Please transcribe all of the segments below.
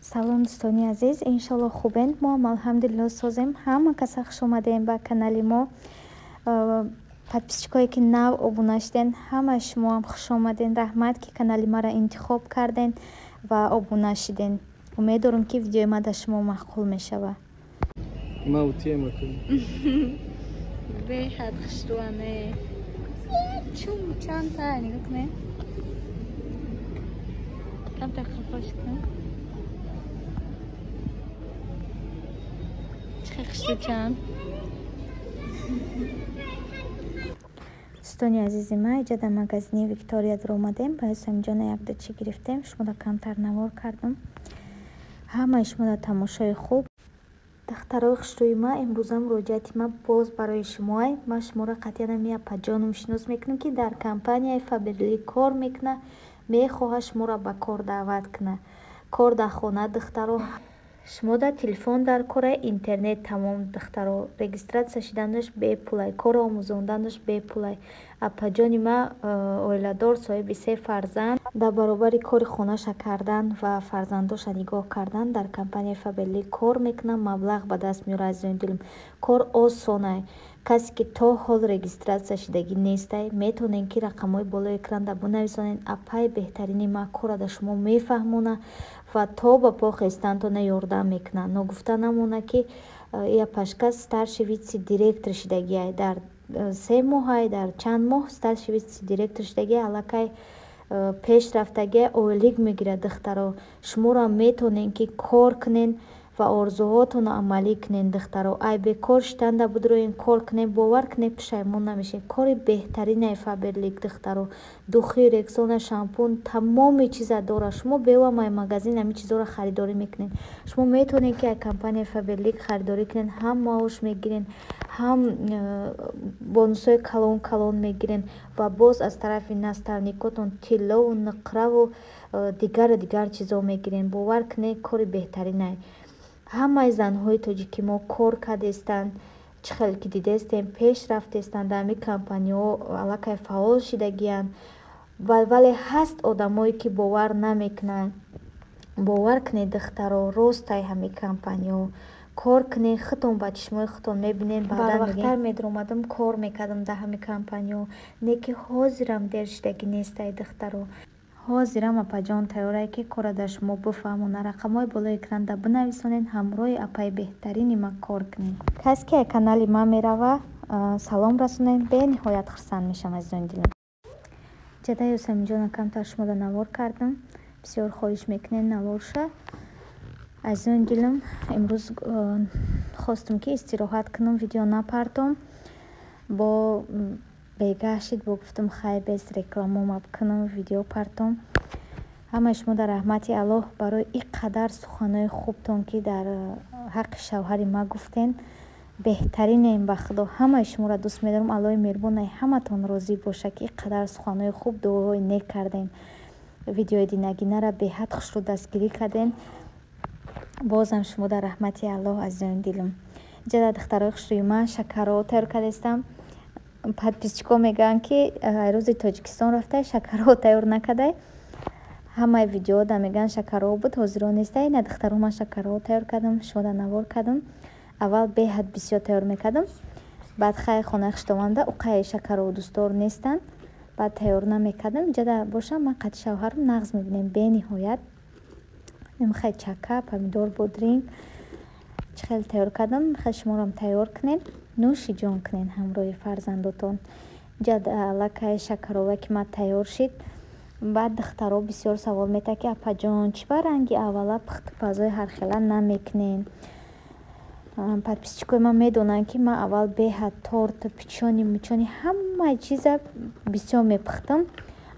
Салом, дӯстони азиз, иншолло хубен. Мо ҳам, алҳамдулилло, созем. Ҳама каса хуш омадем ба канали мо. Подписчикое ки нав обуна шуден, ҳамаи шумоам хуш омаден. Раҳмат, ки канали маро интихоб карден ва обуна шиден. Умед дорам, ки видеои ма дар шумо маъқул мешавад. Беҳад хушрӯане, чун чандта нигоҳ кунед, камтар хафош кун. Чӣ хушрӯ чанд. Дӯстони азизи ма, иҷа дар магазини Виктория даромадем. Ба Ҳусамҷона якда чӣ гирифтем, шуморо камтар навор кардам. Ҳамаи шумо дар тамошои хуб. Духтарои хушрӯи ма, имрӯза муроҷиати ма боз барои шумоай. Ман шуморо қатъиян ами апаҷоном шинос мекунам, ки дар компанияи Фаберлик кор мекунад, мехоҳад шуморо ба кор даъват кунад. Кор дар хона, духтаро. Шумо дар телефон дар кора, интернет, тамом, духтаро. Регистратсия шиданаш бепулай, корро омӯзонданаш бепулай. Апаҷони ма оиладор, соҳиби се фарзанд, дар баробари кори хонаша кардан ва фарзандоша нигоҳ кардан дар компанияи Фаберлик кор мекунад, маблағ ба даст меорад. Азизони дилм, кор осонай. Касе ки то ҳол регистратсия шидагӣ нестай, метавонед, ки рақамҳои болои экранда бинависонед. Апаи беҳтарини ма корро дар шумо мефаҳмонад ва то ба по хестантона ёрдам мекунад. Ногуфта намонад, ки и апашка старший вице-директор шидагиай дар 3 моҳай, дар чанд моҳ старший вице-директор шидагиай, аллакай пеш рафтагиай, ойлик мегирад. Духтаро, шуморо метавонед, ки кор кунед ва орзуҳотонро амалӣ кунед. Духтаро, ай бекор шитанда бидроен, кор кунед, бовар кунед, пушаймон намешед. Кори беҳтаринай Фаберлик, духтаро. Духи, Рексона, шампун, тамоми чиза дорад. Шумо бевамай магазин ҳамин чизҳоро харидорӣ мекунед. Шумо метавонед, ки аз компанияи Фаберлик харидорӣ кунед, ҳам маош мегиред, ҳам бонусҳои калон калон мегиред ва боз аз тарафи наставникотон тиллову нуқраву дигару дигар чизҳо мегиред. Бовар кунед, кори беҳтаринай. Ҳамаи занҳои тоҷики мо кор кардестанд, чӣ хеле ки дидестем, пеш рафтестанд, дар ҳамин компаниҳо аллакай фаъол шидагиянд. Вале ҳаст одамое, ки бовар намекунанд. Бовар кунед, духтаро, ростай ҳамин компаниҳо. Кор кунед, худтон ба чишмои худтон мебинед. Барвақттар медаромадам, кор мекардам дар ҳамин компаниҳо, не ки ҳозирам дер шидагӣ нестай, духтаро. Ҳозирам апаҷон тайёрае, ки корро дар шумо бифаҳмонад. Рақамҳои болои экранда бинависонед, ҳамроҳи апаи беҳтарини ман кор кунед. Касе ки аз канали ман мерава, салом расонед, бениҳоят хурсанд мешавам, азизони дилам. Ҷадаи Ҳусамиҷона камтар шуморо навор кардам, бисёр хоҳиш мекунед наворша. Азизони дилам, имрӯз хостам, ки истироҳат кунам, видео напартом. Бо бегаҳ шид, бо гуфтам, хай, без рекламома кунам, видео партом. Ҳамаи шумо дар раҳмати Аллоҳ. Барои ин қадар суханҳои хубтон, ки дар ҳаққи шавҳари ма гуфтен, беҳтаринем. Ба Худо, ҳамаи шуморо дӯст медорам. Аллоҳи меҳрубон ай ҳаматон розӣ бошад, ки ин қадар суханҳои хуб, дуоҳои нек кардем. Видеои динагинара беҳад хушрӯ дастгирӣ кардем. Бозам шумо дар раҳмати Аллоҳ, азизони дилам. Иҷа, духтарои хушрӯи ман, шакарҳо тайёр кардастам. Подписчикҳо мегӯянд, ки рӯзи Тоҷикистон рафтай, шакарҳо тайёр накардай. Ҳамаи видеода мегӯянд, шакарҳо буд, ҳозиро нестай. На, духтаро, ман шакарҳо тайёр кардам, шумода навор кардам. Аввал беҳад бисёр тайёр мекардам, баъд хай, хонаи хуштоманда уқай шакарҳо дӯстдор нестанд, баъд тайёр намекардам. Иҷада бошам, ман қати шавҳарам нағз мебинем бениҳоят. Хай, чака, помидор, бодринг чӣ хеле тайёр кардам. Хай, шуморам тайёр кунед, нӯши ҷон кунед ҳамроҳи фарзандотон. Иҷа аллакай шакарова ки ма тайёр шид. Баъд духтаро бисёр савол метаҳад, ки апаҷон, чӣ ба ранги аввала пухтупазҳои ҳархела намекунед? Подписчикои ман медонанд, ки ман аввал беҳад торт, печенье, мучони, ҳамаи чиза бисёр мепухтам.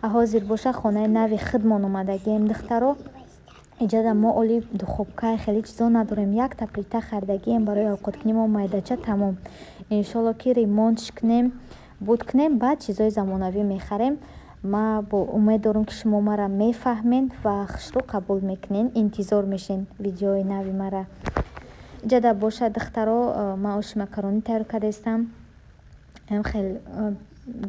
А ҳозир боша, хонаи нави худмон омадагием, духтаро. Иҷада мо оли духовкаи, хеле чизо надорем. Якта плита харидагием барои овқаткунӣ мо, майдача, тамом. Иншолло, ки ремонтш кунем, буд кунем, баъд чизои замонавӣ мехарем. Ма бо умед дорам, ки шумо мара мефаҳмед ва хушрӯ қабул мекунед. Интизор мешед видеои нави мара. Иҷада бошад, духтаро, ман оши макаронӣ тайёр кардаистам. Хел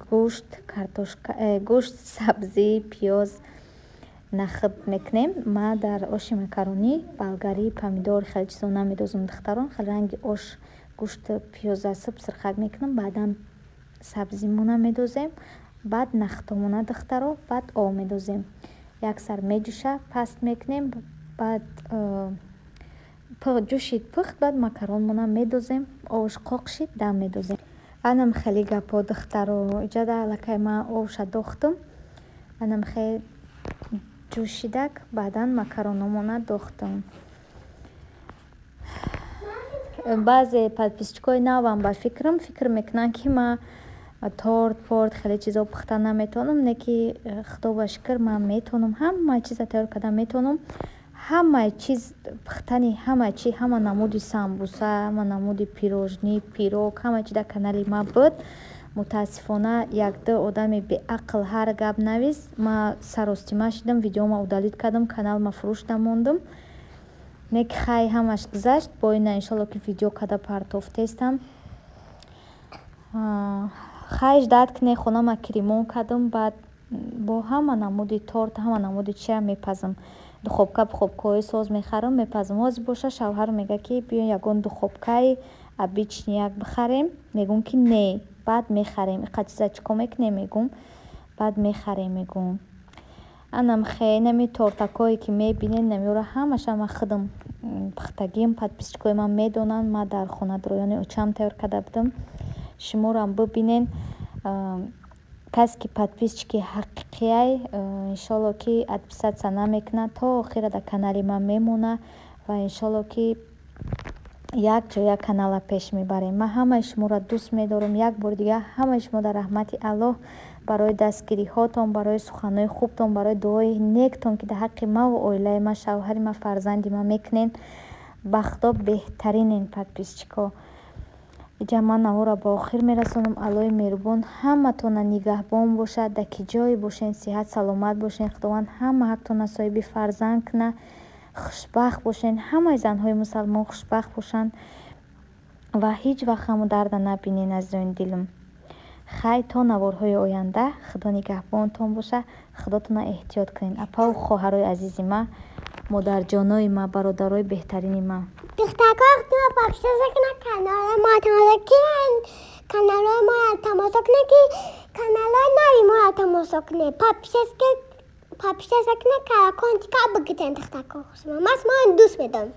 гӯшт, картошка, гӯшт, сабзӣ, пиёз. Нахӯд мекунем. Ма дар оши макаронӣ болгарӣ, помидор, хеле чизо намедозам, духтарон. Хеле ранги ош, гӯшту пиёза суб сирхак мекунам, баъдан сабзимона медозем, баъд нахӯдомона, духтаро, баъд об медозем. Як сар меҷӯша, паст мекунем, баъд ҷӯшид, пухт, баъд макаронмона медозем, овш қоқ шид, дам медозем. Анам хеле гапҳо, духтаро. Иҷада аллакай ман овша дохтум. Анам хеле ҷӯшидак, баъдан макарономона дохтум. Баъзе подписчикои навам, ба фикрам, фикр мекунанд, ки ман торт порт хеле чизо пухта наметавонам. Не ки, худо ба шукр, ман метавонам, ҳама чиза тайёр карда метавонам. Ҳамаи чиз пухтани, ҳама чи, ҳама намуди самбуса, ҳама намуди пирожни, пирог, ҳама чи дар канали ма буд. Мутаассифона, якду одами беақл ҳар гап навис, ма саростима шидам, видеома удалить кардам, каналма фурӯшда мондум. Не ки, хай, ҳамаш гузашт. Бо ина, иншолло, ки видео када партофтестам. Хайш дад кне, хонама ки ремонт кардам, баъд бо ҳама намуди торт, ҳама намуди чия мепазам. Духовка, пуховкаҳои соз мехарам, мепазам. Ҳозир боша, шавҳар мега, ки биё, ягон духовкаи обычный як бихарем. Мегӯм, ки не, баъд мехарем, иқа чиза чӣ кор мекунем, мегӯм, баъд мехарем, мегӯм. Анам хе, инами тортакое, ки мебинед, намиёра ҳамаша ман худам пухтагим. Подписчикои ман медонанд, ман дар хонадороёни очам тайёр карда будам. Шуморам бибинен. Касе ки подписчики ҳақиқияй, иншолло, ки отписаться намекунад, то охира дар канали ман мемонад ва иншолло, ки як ҷоя канала пеш мебарем. Ман ҳамаи шуморо дӯст медорам. Як бори дигар ҳамаи шумо дар раҳмати Аллоҳ, барои дастгириҳотон, барои суханҳои хубтон, барои дуои нектон, ки дар ҳаққи маву оилаи ман, шавҳари ман, фарзанди ман мекунед. Ба Худо, беҳтаринен, подписчикҳо. Иҷа ман наворро ба охир мерасонам. Аллоҳи меҳрубон ҳаматона нигаҳбон бошад. Дар ки ҷое бошен, сиҳат саломат бошен. Худованд ҳама ҳақтона соҳиби фарзанд кунад, хушбахт бошен. Ҳамаи занҳои мусалмон хушбахт бошанд ва ҳеҷ вақт ғаму дарда набинен, азизони дилам. Хай, то наворҳои оянда, Худо нигаҳбонтон бошад. Худотона эҳтиёт кунед, апаву хоҳарои азизи ман, модарҷонои ман, бародарои беҳтарини ман. Духтарҳо, подписаться кунед канали мо, тамошо кунед каналҳои моро, тамошо кунед, ки каналҳои нави моро тамошо кунед. Подписаться кунед, колокольчика бигитен, духтарҳо. Ман шуморо дӯст медорам.